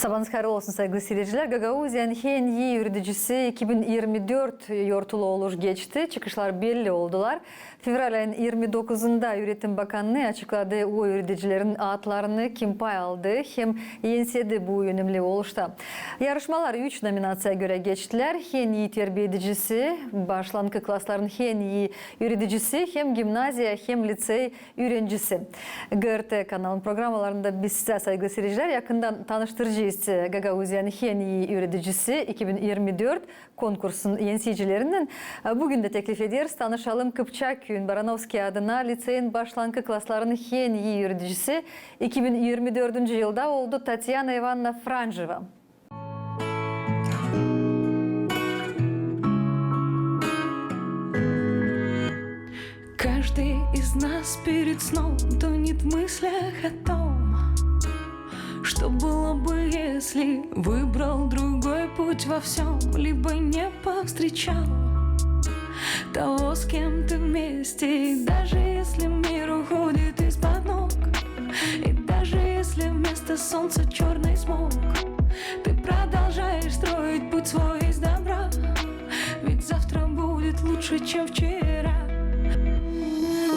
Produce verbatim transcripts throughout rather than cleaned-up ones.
Sabaanız hayırlı olsun, saygılı siircilär. Gagauziyanın en ii üüredicisi iki bin irmi dört yortulu oluş geçti. Çıkışlar belli oldular. Fevral ayın irmi dokuzunda Üüretim Bakannıı açıkladı o üüredicilerin adlarını, kim pay aldı hem ensedi bu önemli oluşta. Yarışmalar üç nominaţiyaya görä geçtilär: en ii terbiedicisi, başlankı klasların en ii üüredicisi hem gimnaziya hem liţey üürencisi. GRT kanalın programalarında biz sizä, saygılı siircilär, yakından tanıştıracez Gagauziyanın en ii üüredicisi iki bin irmi dört konkursunun ensiyicilerinnän. Bu gün dä teklif ederiz, tanışalım Kıpçak küüyün Baranovskiy adına liţeyin başlankı klaslarının en ii üüredicisi iki bin irmi dördüncü yılda oldu Tatyana İvanna Franjeva. Каждый из нас перед сном тонет в мыслях о том, что было бы, если выбрал другой путь во всём, либо не повстречал того, с кем ты вместе. И даже если мир уходит из-под ног, и даже если вместо солнца чёрный смог, ты продолжаешь строить путь свой из добра, ведь завтра будет лучше, чем вчера.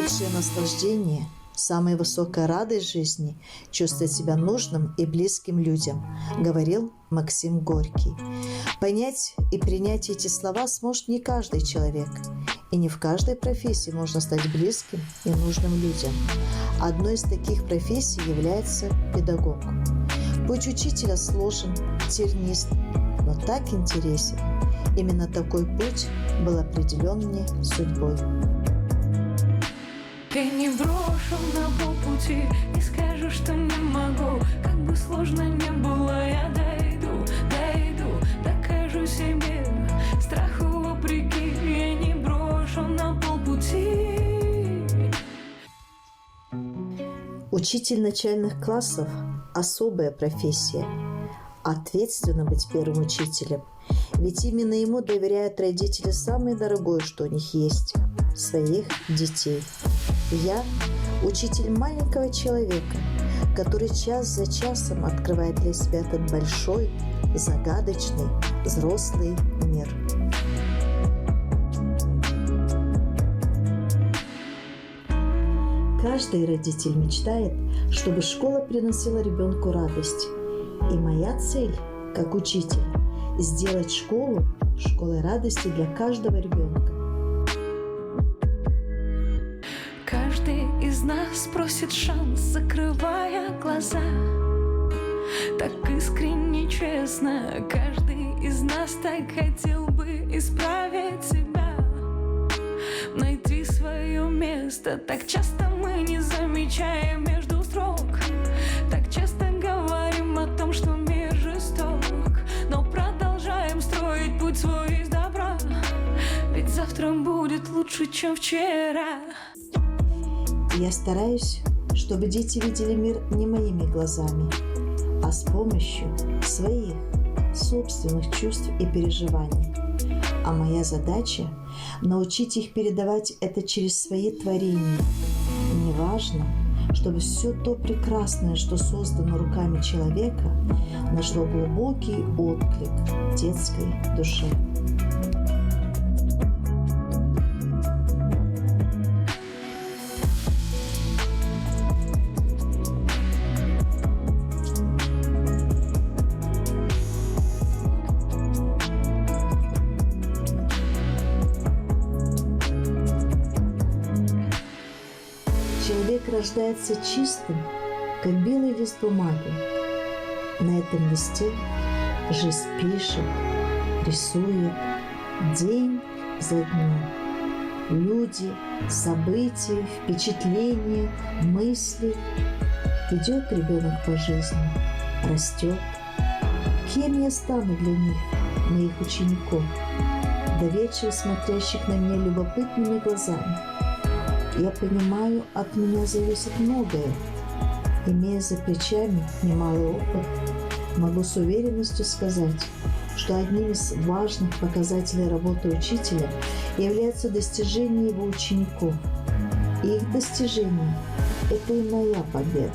Лучшее наслаждение, самая высокая радость жизни — чувствовать себя нужным и близким людям, говорил Максим Горький. Понять и принять эти слова сможет не каждый человек. И не в каждой профессии можно стать близким и нужным людям. Одной из таких профессий является педагог. Путь учителя сложен, тернист, но так интересен. Именно такой путь был определён мне судьбой. Я не брошу на полпути, не скажу, что не могу. Как бы сложно ни было, я дойду, дойду, докажу себе. Страху вопреки, я не брошу на полпути. Учитель начальных классов — особая профессия. Ответственно быть первым учителем. Ведь именно ему доверяют родители самое дорогое, что у них есть — своих детей. Я — учитель маленького человека, который час за часом открывает для себя этот большой, загадочный, взрослый мир. Каждый родитель мечтает, чтобы школа приносила ребёнку радость. И моя цель, как учителя, сделать школу школой радости для каждого ребёнка. Каждый из нас просит шанс, закрывая глаза. Так искренне, честно, каждый из нас так хотел бы исправить себя, найти своё место. Так часто мы не замечаем между строк, так часто говорим о том, что мир жесток, но продолжаем строить путь свой из добра, ведь завтра будет лучше, чем вчера. Я стараюсь, чтобы дети видели мир не моими глазами, а с помощью своих, собственных чувств и переживаний. А моя задача — научить их передавать это через свои творения. Мне важно, чтобы всё то прекрасное, что создано руками человека, нашло глубокий отклик в детской душе. Человек рождается чистым, как белый лист бумаги. На этом листе жизнь пишет, рисует день за днём. Люди, события, впечатления, мысли. Идёт ребёнок по жизни, растёт. Кем я стану для них, моих учеников, доверчиво смотрящих на меня любопытными глазами? Я понимаю, от меня зависит многое. Имея за плечами немалый опыт, могу с уверенностью сказать, что одним из важных показателей работы учителя является достижение его учеников. И их достижение — это и моя победа.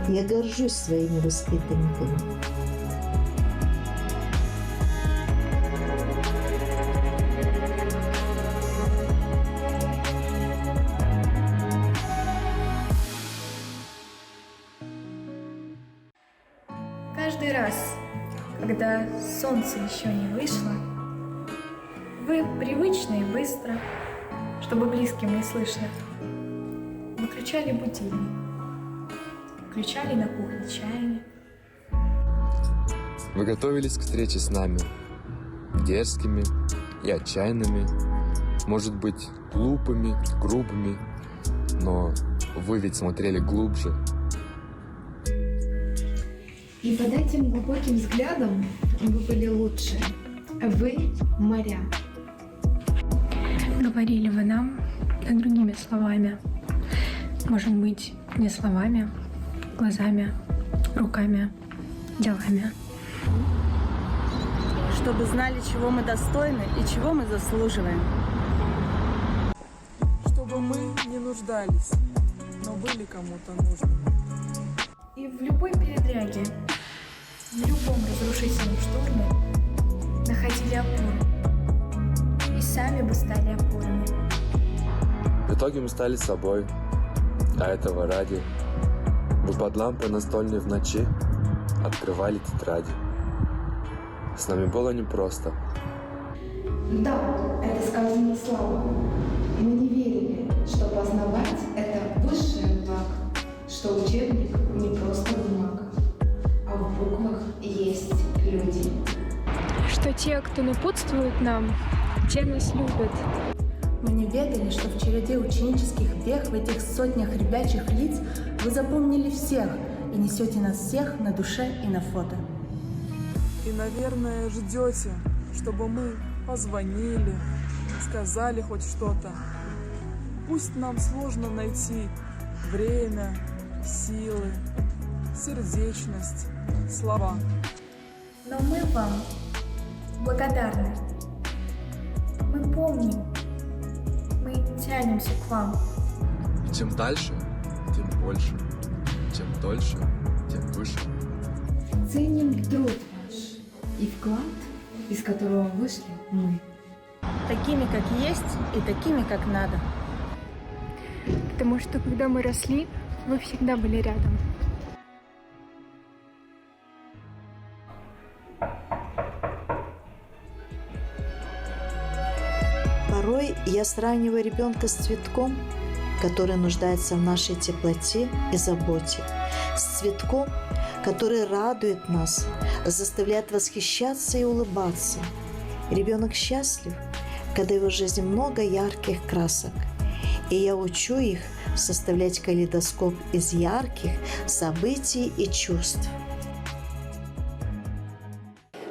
Я горжусь своими воспитанниками. Каждый раз, когда солнце ещё не вышло, вы привычно и быстро, чтобы близким не слышно, выключали будильник, включали на кухне чайник. Вы готовились к встрече с нами, дерзкими и отчаянными, может быть, глупыми, грубыми, но вы ведь смотрели глубже. И под этим глубоким взглядом вы были лучше. Вы моря. Говорили вы нам другими словами. Может быть, не словами, глазами, руками, делами. Чтобы знали, чего мы достойны и чего мы заслуживаем. Чтобы мы не нуждались, но были кому-то нужны. И в любой передряге, в любом разрушительном шторме находили опору. И сами бы стали опорами. В итоге мы стали собой, а этого ради. Вы под лампой настольной в ночи открывали тетради. С нами было непросто. Да, это сказано слабо. Мы не верили, что познавать — это высшее благо, что учебник не просто бумага, а в буквах есть люди. Что те, кто напутствует нам, те нас любят. Мы не ведали, что в череде ученических век, в этих сотнях ребячьих лиц вы запомнили всех и несёте нас всех на душе и на фото. И, наверное, ждёте, чтобы мы позвонили, сказали хоть что-то. Пусть нам сложно найти время, силы, сердечность, слова. Но мы вам благодарны. Мы помним, мы тянемся к вам. И чем дальше, тем больше. Чем дольше, тем выше. Ценим труд ваш и вклад, из которого вышли мы. Такими, как есть, и такими, как надо. Потому что, когда мы росли, вы всегда были рядом. Порой я сравниваю ребёнка с цветком, который нуждается в нашей теплоте и заботе, с цветком, который радует нас, заставляет восхищаться и улыбаться. Ребёнок счастлив, когда в его жизни много ярких красок, и я учу их составлять калейдоскоп из ярких событий и чувств.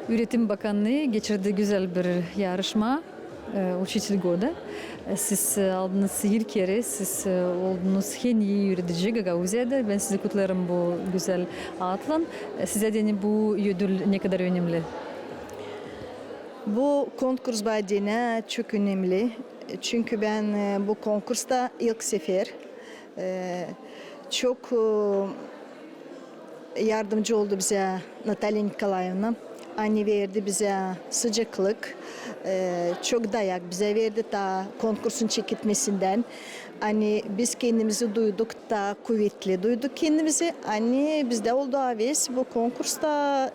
Üüretim bakanlıı geçirdi gözäl bir yarışma, e, Учитель года. E, siz, e, aldınız ilk eri, siz, e, oldunuz en ii üüredici Gagauziyada. Bän sizi kutlêêrım bu gözäl aatlan. E, sizä deyni bu ödül ne kadar önemli? Bu konkurs bana deyni çok önemli. Çünkü bän, e, bu konkursta ilk sefer, e, çok, e, yardımcı oldu bizä Natalya Nikolaevna. Ani verdi bizä sıcaklık, e, çok dayak bizä verdi taa konkursun çeketmesindän. Ani biz kendimizi duyduk, taa kuvetli duyduk kendimizi. Ani bizdä oldu aves bu konkursta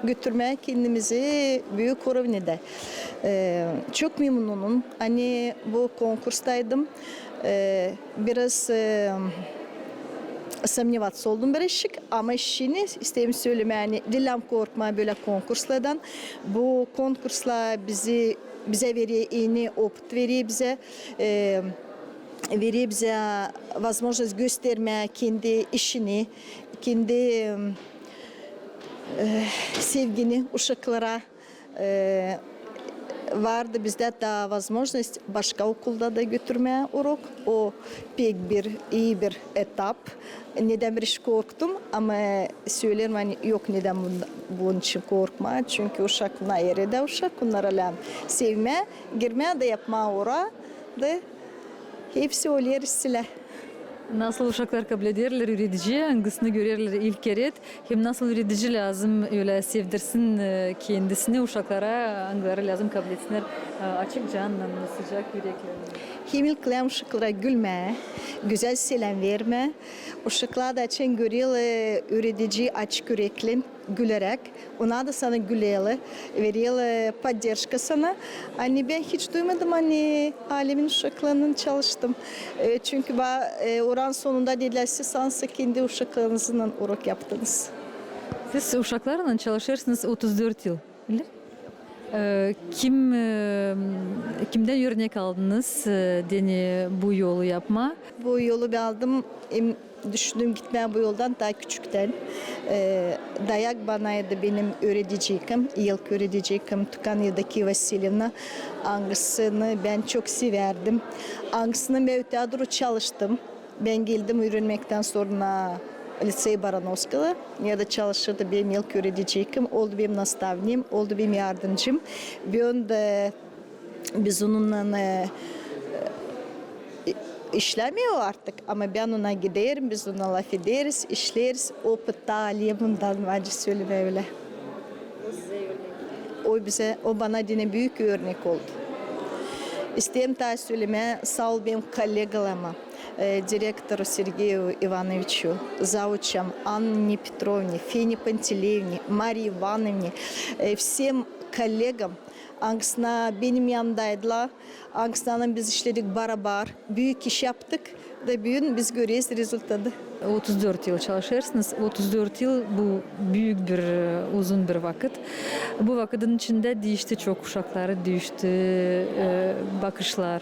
götürmää kendimizi büük urovnedä. E, çok memnunum, ani bu konkurstaydım. E, biraz, e, сомневаться oldum birazcık, ama şindi isteerim sölemää, ani diil korkmaa bölä konkurslardan. Bu konkurslar bizi, bizä verer, eni opıt verer bizä, e, verer bizä возможность göstermää kendi işini, kendi, e, sevgini uşaklara. E, vardı bizdä taa возможность başka okulda da götürmää urok. O pek bir ii bir etap. Nedän birazcık korktum, ama söleerim, ani yok nedän bun-, bunun için korkmaa. Çünkü uşak, na eredä uşak, onnar lääzım sevmää, girmää da yapmaa ora da hepsi olêr islää. Nasıl uşaklar kablederlär üüredicii, angısını görerlär ilk keret, hem nasıl üüredici lääzım ölä sevdirsin, e, kendisini uşaklara, angıları lääzım kabledinnär, e, açık cannan, sıcak üreklän. Hem ilk lääzım uşaklara gülmää, gözäl seläm vermää. Uşaklar da açan görerlär, e, üüredicii açık üreklän, güleräk, ona da sana gülerlär, vererlär, e, podderjka sana. Ani bän hiç duymadım, ani alemin uşaklarınnan çalıştım. E, çünkü ba, e, uran sonunda dedilär, siz sansa kendi uşaklarınıznan urok yaptınız. Siz uşaklarlan çalışêrsınız otuz dört yıl, ölä mi? E, kim, e, kimdän örnek aldınız, e, deyni bu yolu yapmaa? Bu yolu bän aldım, em, düşündüm gitmää bu yoldan taa küçüktän. E, dayak bana verdi benim üürediciim, ilk üürediciim Tukan Evdokiya Vasilyevna, angısını bän çok sevärdim. Angısını bän ötää dooru çalıştım. Bän geldim üürenmektän sora litsey Baranovskada, neredä çalışırdı benim ilk üürediciim, oldu benim nastavniim, oldu benim yardımcım. Bän dä biz onunnan, e, e, işlämeer o artık, ama bän ona giderim, biz onunnan lafederiz, işleriz. Opıt taa alemindan var, sölemää ölä. O bizä, o bana deyni büük örnek oldu. İsteerim taa sölemää saa ol benim kollegalarıma, e, direktoru Sergeyu İvanoviçu, zavuçam Anni Petrovni, Feni Pantileyevni, Mariya İvanovni, e, всем kollegam, angısına benim yanımdaydılar, angısınnan biz işledik barabar, büük iş yaptık da büün biz göreriz rezultadı. Otuz dört yıl çalışêrsınız. Otuz dört yıl bu büük bir, e, uzun bir vakıt. Bu vakıdın içindä diişti çok uşaklar, diişti, e, bakışlar.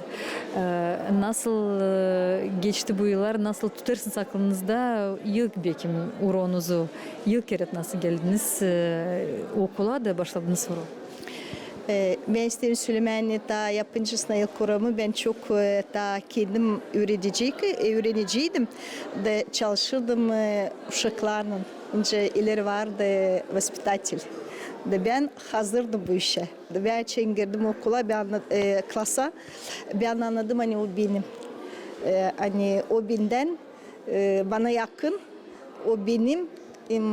E, nasıl, e, geçti bu yıllar, nasıl tutêrsınız aklınızda ilk, bekim, uronuzu, ilk keret nasıl geldiniz, e, okula da başladınız urok? E, bän isteerim sölemää, ani taa yapıncasına ilk uromu bän çok, e, taa kendim üürediciydi, e, üüreniciydim da çalışırdım, e, uşaklarlan. Nicä ileri vardı воспитатель. Da bän hazırdım bu işä. Da bän açan girdim okula, bän anna-, e, klasa, bän annadım, ani o benim. E, ani o bendän, e, bana yakın, o benim, em,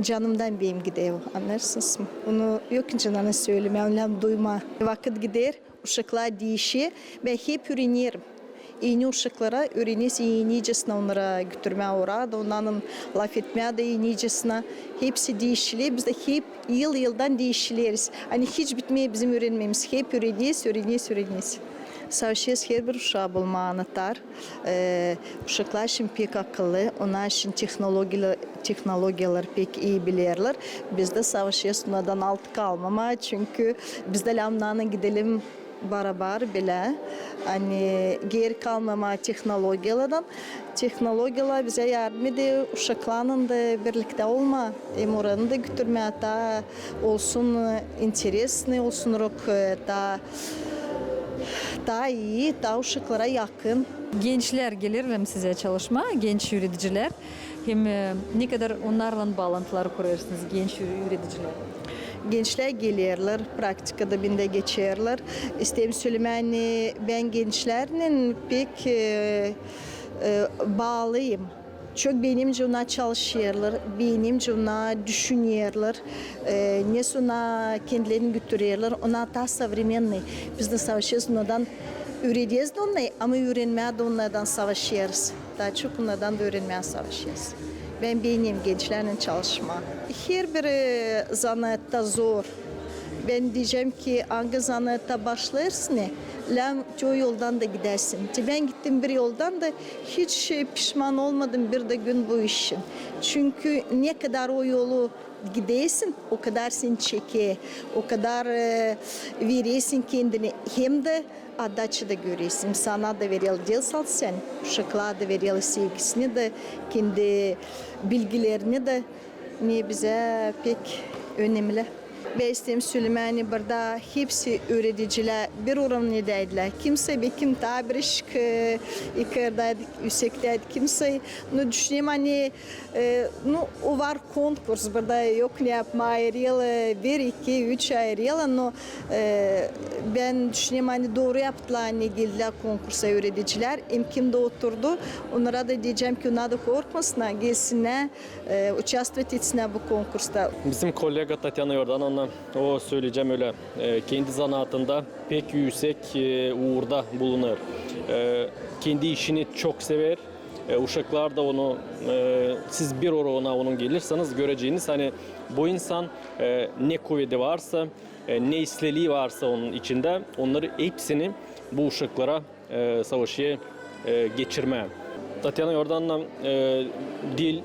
canımdan benim gider o, annêêrsınız mı? Onu yok nicä ona sölemää, onu lääzım duymaa. Vakıt gider, uşaklar diişer, bän hep üürenerim. Eni uşaklara üürenersin, enicesinä onnarı götürmää orada, onnarlan lafetmää dä enicesinä. Hepsi diişiler, biz dä hep yıl-yıldan diişileriz. Ani hiç bitmeer bizim üürenmämiz, hep üüreneriz, üüreneriz, üüreneriz. Savaşêrız herbir uşaa bulmaa anahtar. E, uşaklar şindi pek akıllı, onnar şindi tehnologiyalar, tehnologiyalar pek ii bilerlär. Biz dä savaşêrız onnardan alta kalmamaa, çünkü biz dä lääzım onnarlan gidelim barabar bilä, ani geeri kalmamaa tehnologiyalardan. Tehnologiyalar bizä yardım eder uşaklarlan da birliktä olmaa, hem oranı da götürmää taa olsun, e, интересный, olsun urok, e, taa, taa ii, taa uşaklara yakın. Gençlär gelerlär mi sizä çalışmaa, genç üüredicilär? Hem, e, ne kadar onnarlan baalantılar kurêrsınız, genç üüredicilär? Gençlär gelerlär, praktikada bendä geçerlär. İsteerim sölemää, ani bän gençlärlän pek, e, e, baalıyım. Çok beenerim nicä onnar çalışêrlar, beenerim nicä onnar düşünerlär, e, nesoy onnar kendilerini götürerlär, onnar taa современный. Biz dä savaşêrız onnardan, üürederiz dä onnarı, ama üürenmää dä onnardan savaşêrız. Taa çok onnardan da üürenmää savaşêrız. Bän beenerim gençlärlän çalışmaa. Herbir, e, zanaatta zor. Bän deyecäm ki, angı zanaatta başlêêrsın, lääzım te o yoldan da gidäsin. Te bän gittim bir yoldan da hiç, e, pişman olmadım bir dä gün bu işin. Çünkü ne kadar o yolu gidersin, o kadar seni çeker, o kadar, e, verersin kendini, hem dä отдача da görersin. Sana da vererlär ders al sän, uşaklara da vererlär sevgisini dä, kendi bilgilerini dä, ne bizä pek önemli. Bän isteerim sölemää, ani burada hepsi üüredicilär bir urovnedäydilär. Kimsey bir kim taa bir şık, e, yukarıdaydı, üüsektäydi, kimsey. Nu, düşünerim, ani, e, nu, o var konkurs, burada yok ne yapmaa, ayırêrlar, e, bir, iki, üç ayırêrlar, no, e, bän düşünerim, ani dooru yaptılar, ani geldilär konkursa üüredicilär. Hem kim dä oturdu, onnara da deyecäm ki, onnar da korkmasınnar, gelsinnär, e, uçastvovat etsinnär bu konkursta. Bizim kollega Tatyana Yordanovna, o, söleyecäm ölä, e, kendi zanaatında pek üüsek, e, uurda bulunêr. E, kendi işini çok sever. E, uşaklar da onu, e, siz bir urovuna onun gelersäniz, göreceniz, ani bu insan, e, ne kuvedi varsa, e, ne islelii varsa onun içindä, onnarı hepsini bu uşaklara e, savaşı, e, geçirmää. Tatyana Yordanovna, e, diil,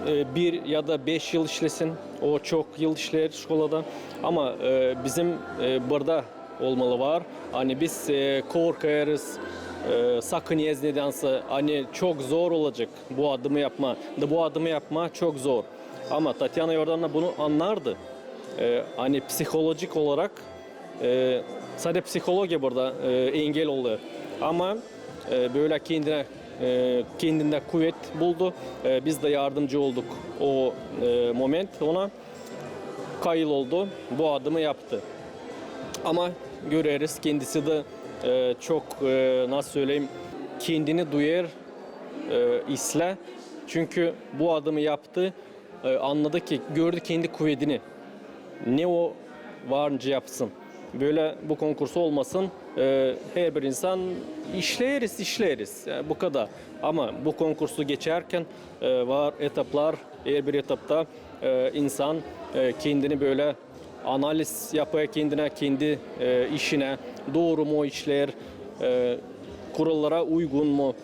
e, bir ya da beş yıl işlesin, o çok yıl işleer şkolada. Ama, e, bizim, e, burada olmalı var. Ani biz, e, korkêrız, e, sakınêrız nedänsä, ani çok zor olacek bu adımı yapmaa. Da bu adımı yapmaa çok zor. Ama Tatyana Yordanovna bunu annardı. E, ani psiholojik olarak E, sade psihologiya burada, e, engel olêr. Ama, e, bölä kendinä, e, kendindä kuvet buldu. E, biz dä yardımcı olduk o, e, moment ona. Kayıl oldu, bu adımı yaptı. Ama göreriz, kendisi dä, e, çok, e, nasıl söleyim, kendini duyêr, e, islää. Çünkü bu adımı yaptı. E, annadı ki, gördü kendi kuvedini. Ne o var nicä yapsın. Bölä bu konkurs olmasın, e, herbir insan işleeriz, işleeriz. Yani bu kadar. Ama bu konkursu geçärkän, e, var etaplar, herbir etapta, e, insan, e, kendini bölä analiz yapêr kendinä, kendi, e, işinä, dooru mu o işleer, e, kurallara uygun mu,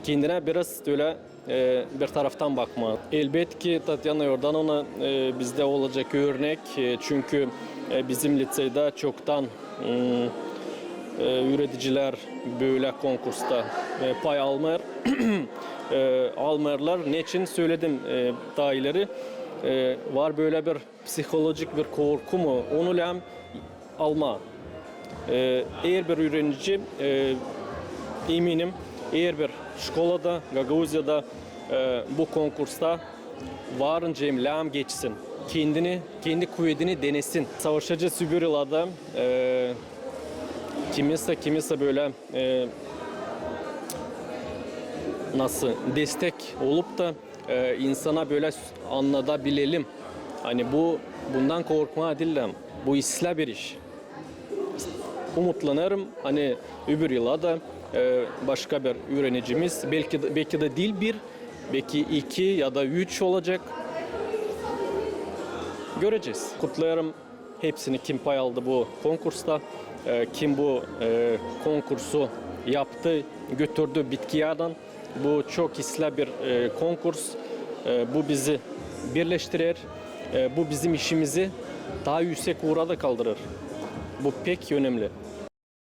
kendinä biraz bölä e, bir taraftan bakmaa. Elbetki, Tatyana Yordanovna, e, bizdä olacek örnek, e, çünkü, e, bizim liţeydä çoktan, m, e, üüredicilär bölä konkursta, e, pay almêêr, e, almêêrlar. Neçin söledim, e, taa ileri, e, var bölä bir psiholojik bir korku mu, onu lääzım almaa. E, herbir üürenici, e, eminim, herbir şkolada, Gagauziyada, e, bu konkursta varınca hem lääzım geçsin. Kendini, kendi kuvedini denesin. Savaşacez öbür yıllarda, e, kimisä, kimisä bölä, e, nasıl, destek olup da e, insana bölä s-, annadabilelim. Ani bu, bundan korkmaa diil, bu islää bir iş. Umutlanêrım, ani öbür yıla da, e, başka bir üürenicimiz, belki dä, belki dä diil bir, belki iki ya da üç olacek. Görecez. Kutlêêrım hepsini, kim pay aldı bu konkursta, e, kim bu, e, konkursu yaptı, götürdü bitkiyädän. Bu çok islää bir, e, konkurs. E, bu bizi birleştirer. E, bu bizim işimizi taa üüsek uura da kaldırêr. Bu pek önemli.